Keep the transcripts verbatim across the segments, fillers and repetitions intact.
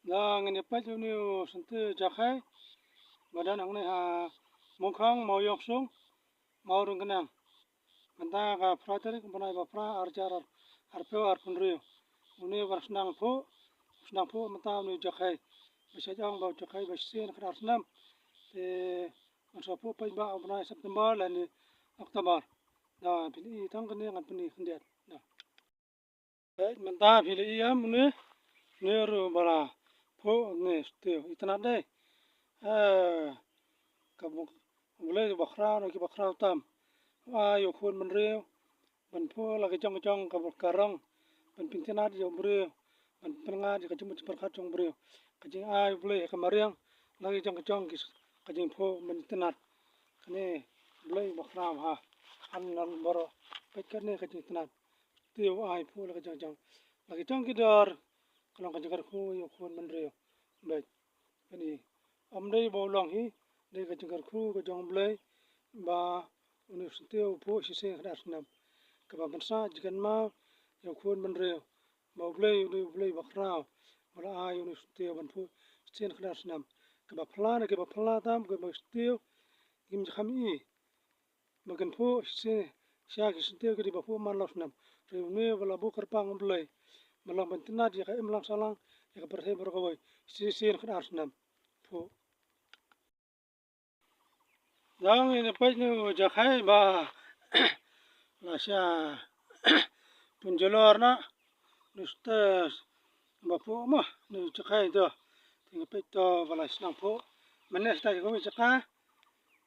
Da ngin ïa peit ïa une u syntiew jakhai ba don hangne ha Mongkhong, Mawïong Sung, Mawryngkneng. Mynta ka phra tarik u bnai ba phra, ar hajar arphew arphew hynriew. Une ba sdang phuh, sdang phuh mynta une u jakhai. Ba shait ong ba u jakhai ba shisien khatar snem. Te ban sa phuh paidbah u bnai September lane October. Da phi la i tang kane, ngan pyni khyndiat. Da. Peit mynta phi la i em une, une ruh ba la phuh une syntiew, itynnad dei. Eh, ka buk, U Blei ba khraw na ki ba khraw tam. U ai ïa u khun bynriew ban phuh la ka jong ka jong ka buk ka rong, ban pynitynnad ïa u briew, ban pynngat ïa ka jingmut jingpyrkhat jong u briew. Ka jingai U Blei ha ka mariang la ka jong ka jong ki, ka jingphuh ban itynnad. Kane U Blei ba khraw ha, han nan baroh. Peit kane ka jingitynnad. Te u ai phuh la ka jong ka jong, la ka jong ki dor, ka long ka jingkyrkhu ïa u khun bynriew. Beit, kane ym dei ba u long hi, dei ka jingkyrkhu ka jong U Blei ba une u syntiew u phuh shisien khatar snem. Kaba pynsah jingkynmaw ïa u khun bynriew ba U Blei u dei U Blei ba khraw, ba la ai une u syntiew ban phuh shisien khatar snem. Kaba phylla na kiba phylla tam, kiba syntiew kim ju kham i ba kin phuh shisien, sha ki syntiew ki dei ba phuh man la u snem. Hynrei une ba la buh kyrpang U Blei ba long ban itynnad ïa ka imlang sahlang, ïa ka pyrthei baroh kawei, shisien khatar snem. Phuh. Dang ïa peit une u jakhai ba la sha pynjulor na, une u syntiew ba phuh mo, une u jakhai to. Te ngin peit to ba la sdang phuh. Mynne sdang kawei jaka.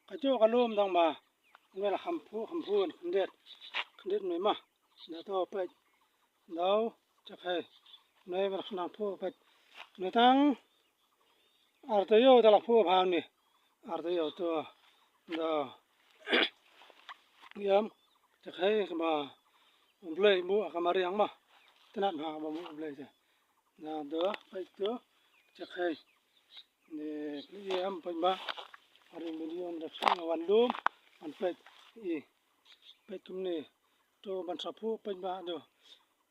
Ka juh ka lum dang ba une la kham phuh, kham phuh khyndiat, khyndiat une ma. Da to peit. Da u jakhai. Une ba la sdang phuh peit. Une tang ar taïew da la phuh bha une. Ar taïew to. Da. Ïam, jakhai kaba U Blei buh ha ka mariang ma. Itynnad bha ba buh U Blei te. Da to peit to jakhai. Ne peit ïam peit ba. Ar ïing video da sdang wan lum, wan peit. I. Peit kumne. To ban sa phuh peit ba to.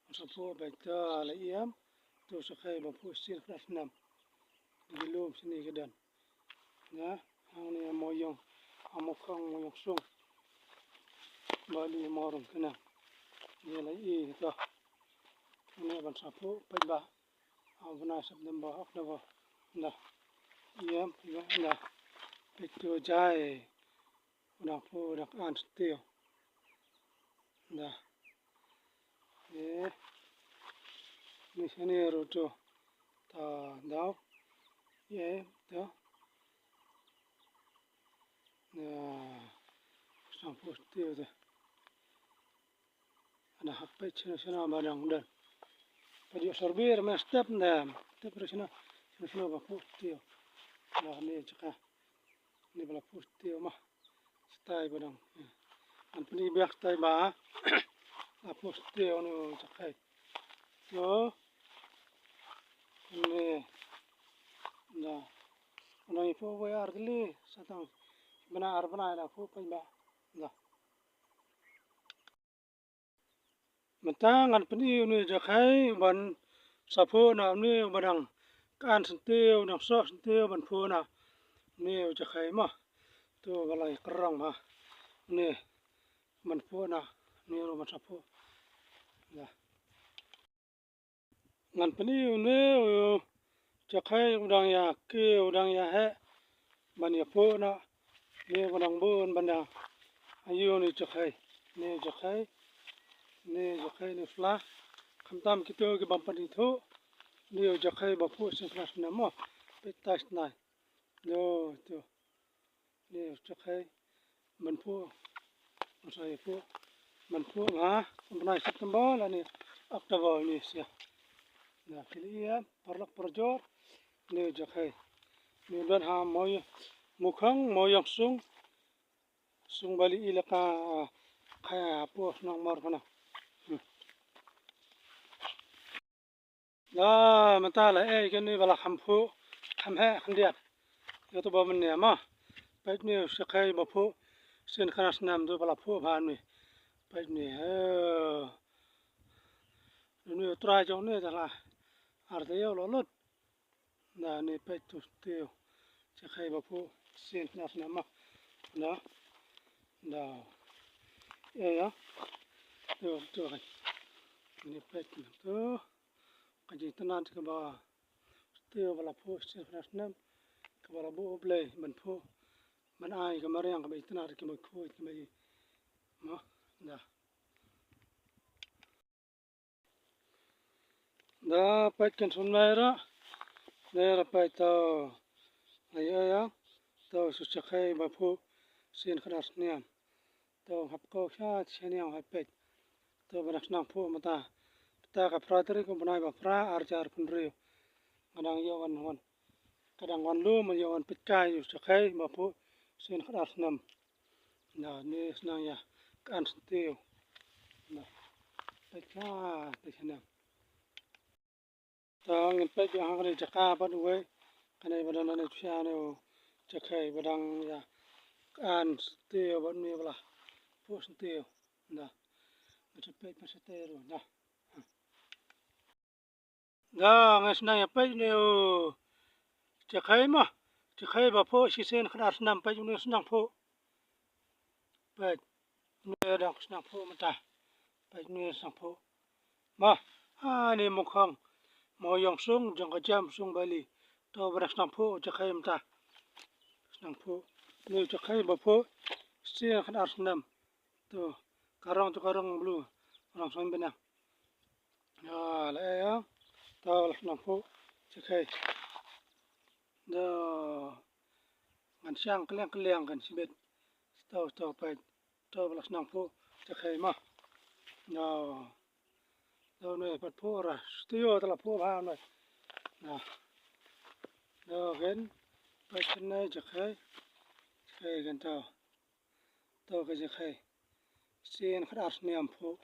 Ban sa phuh peit to la ïam. To jakhai ba phuh shisien khatar snem. Ki lum shane ki don. Na, hangne ha Mawïong, ha Mongkhong, Mawïong Sung. Ba dei Mawryngkneng. Ïa la i to. Hangne ban sa phuh peit ba. Ha u bnai September, October. Da. Ïam, ïam, da. Peit to jai. U dang phuh, u dang an syntiew. Da. Ïa. Ni shane ruh to. Ta dau. Ïa, to. Ïa. Sdang phuh syntiew te. Ana hap peit shano shano ba dang don. Peit ïoh sorbir me step ne. Step re shano shano shano ba phuh syntiew. Ba ne jaka. Ne ba la phuh syntiew ma. Stai ba dang. Ngan pyni biang stai ba la phuh syntiew ne jakhai. Ïoh. Ne. Da. Ngan ïa phuh wei ar tylli. Sa tang bnai ar bnai la phuh peit ba. Da. Mynta ngan pyni une u jakhai ban sa phuh na une uba dang ka an syntiew, dang soh syntiew ban phuh na une u jakhai ma. To ba la ïa kyrong ma. Une ban phuh na une ruh ban sa phuh. Ïa. Ngan pyni une u jakhai u dang ïa kiew, u dang ïa heh ban ïa phuh na. Une u dang bun ban ïa. Ayu une u jakhai. Une u jakhai. Une u jakhai, une u sla. Khamtam kito ki bym pat ithuh. Une u jakhai ba phuh shisien khatar snem mo. Peit tai shnai. Ïoh to. Une u jakhai ban phuh, ban sa ïa phuh, ban phuh ha u bnai September lane October une sha. Na phi la ïa paralok parajor, une u jakhai. Une u don ha Maw, Mukhang, Mawïong Sung, Sung ba la i la ka, kha hapoh shnong Mawryngkneng. Hmm. La mynta la ei kane ba la kham phuh kham heh khyndiat. Ïa to ba mynne ma. Peit une u jakhai ba phuh shisien khatar snem to ba la phuh bha une. Peit une. Une u trai jong une te la ar taïew la lut. Da ne peit tu steel. Jakhei ba phuh sien khadar snem ma. Da. Da. Ïa ïa. Tu tu kan. Ne peit tu. Ka jingtnat kaba steel ba la phuh sien khadar snem. Kaba la buh U Blei ban phuh. Ban ai ka mariang kaba itynnat kaba khuid kaba i. Ma. Da. Da peit kan sum nai ra. Nai ra peit to. Ai ai ya. To su jakhei ba phuh sien khadar snem. To hap ko sha sien yang hai peit. To ba dang sdang phuh mynta. Mynta ka phra tarik u bnai ba phra ar hajar arphew hynriew. Ka dang ïoh wan wan. Ka dang wan lum ïoh wan peit kai u jakhei ba phuh sien khadar snem. Na ne sdang ïa ka an steel. Na peit ka peit snem. To ngin peit ïa ha kane jaka bad uwei. Kane ba dang nane pisa ne u jakhei ba dang ïa ka an steel bad ne ba la phuh steel. Na. Ngin peit ba steel na. Da ngan sdang ïa peit ne u jakhei ma. Jakhei ba phuh shisien khadar snem peit une sdang phuh. Peit une dang sdang phuh mynta. Peit une sdang phuh. Ma ha ne mongkhong. Mo yong sung jong ka jam sung bali. To ba dang sdang phuh jakhei mynta. Sdang phuh. Ne jakhei ba phuh shisien khadar snem. To ka rong to ka rong blue. Rong song bneng. Ya la ïa. To la sdang phuh jakhei. Da ngan shang kliang kliang kan sibit. To to peit. To ba la sdang phuh jakhei ma. Da. Da ne pat phuh ra. Steel ta la phuh bha ne. Da. Da gen. Peit ne jakhei. Jakhei gen to. To ka jakhei. Sien khadar snem phuh.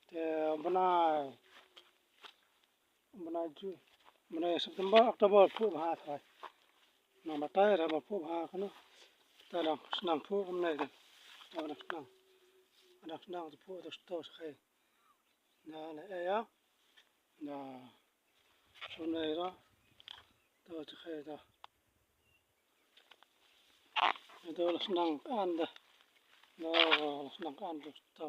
Te bnai bnai ju bnai September October phuh bha thai. Nang batai ra ba phuh bha kano. Ta dang sdang phuh kumne kan. Ta dang sdang. Dang sdang tu phuh tu sto jakhei. Na le ïa. Na. Sum nai ra. To jakhei to. Ito la sdang kan da. No la sdang kan da to.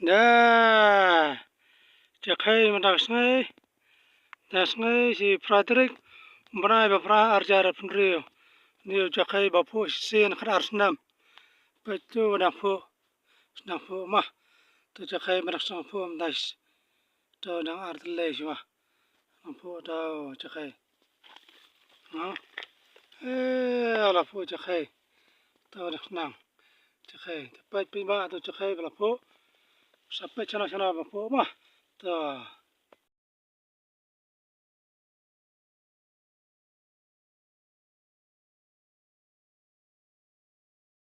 Da jakhei mynta ka sngi. Da sngi shi phra tarik bnai ba phra ar hajar arphew hynriew. Ni u jakhei ba phuh shisien khadar snem. Peit tu ba dang phuh. Sdang phuh ma. To jakhei ba dang sdang phuh mynta. To dang ar tylli shi ma. Sdang phuh to jakhei. Ha. Eh la phuh jakhei. To dang sdang jakhei. To peit peit ba to jakhei ba la phuh. Sa peit shano shano ba phuh ma. To.